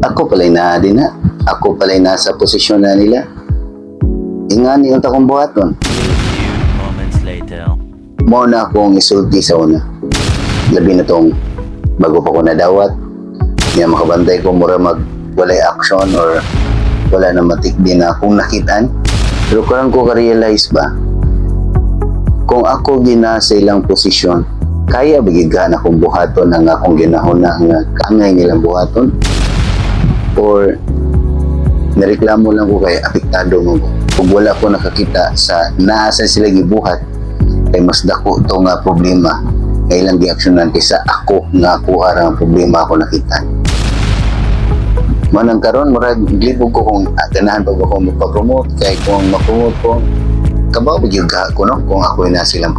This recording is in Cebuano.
Ako pala'y naa din na. Ako pala'y nasa posisyon na nila. Ingani unta kong buhaton. Few moments later. Mao na akong isulti sa una. Labi na tong bago pa ko nadawat. Niya makabantay ko, mura mag walay action or wala na matikdi na akong nakitaan. Pero karon ko ka-realize ba, kung ako gina sa ilang posisyon, kaya ba gyud na akong buhaton ang akong ginahuna nga kaangay nilang buhaton? Or nareklamo lang ko kay apektado mo ko? Kung wala ko nakakita sa naa sa sila gibuhat, kay mas dako to nga problema nga ilang giaksyonan kaysa ako nga ako ara ang problema ako nakita. Manang karon murag glibog ko kung ganahan pa ba ko magpa-promote, kay kung ma-promote ko, kabaw ba gyud ko, no, kung ako na silang